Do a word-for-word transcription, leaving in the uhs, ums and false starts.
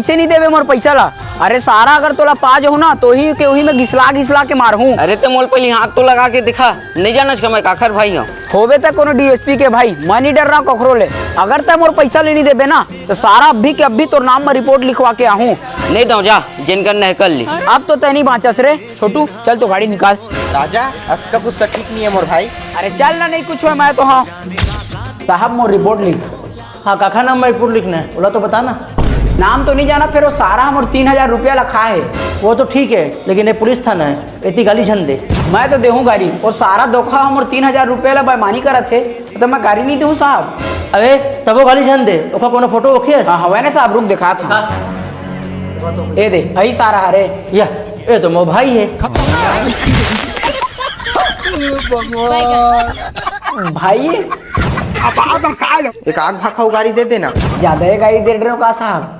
कइसे नहीं देबे मोर पइसा ला? अरे सारा, अगर तोला पा जाहूं ना, तो ही के उही में घिसला घिसला के मारहूं। अरे ते मोल पहिली हाथ तो लगा के दिखा, नहीं जानस का मैं काखर भाई हूं। होबे त कोनो डीएसपी के भाई, मैं नहीं डर रहा कखरो ले। अगर ते मोर पइसा ले नहीं देबे ना, तो सारा अभी के अभी तोर नाम में रिपोर्ट लिखवा के आहूं। नहीं दो जा, जेन कर नहकल ली। अब तो तै नहीं बांचस रे। छोटू, चल तो गाड़ी निकाल। राजा, अतका गुस्सा ठीक नहीं है मोर भाई। अरे चल ना, नहीं कुछ होय, मैं तो हूं। साहब, मोर रिपोर्ट लिख। हाँ, काखर नाम में रिपोर्ट लिखना है, ओला तो बता ना। नाम तो नहीं जाना, फेर वो सारा ह मोर तीन हजार रुपया ला खाय हे। वो तो ठीक है, लेकिन ये पुलिस थाना है, एती गाली झन दे। मैं तो देहूं गाली, वो सारा धोखा ह मोर तीन हजार रुपया ला बेईमानी करत हे, तो मैं गाली नहीं देहूं साहब। अबे, तबो गाली झन दे, ओकर कोनो फोटो होखे? हाँ, हवय ना साहब, रुक दिखात हूं। हाँ। ए दे, अही सारा हरे। या, ये तो मोर भाई है। भाई? एक आग भखाऊ गाड़ी दे देना। ज्यादा ही गाड़ी दे रहे हो का साहब?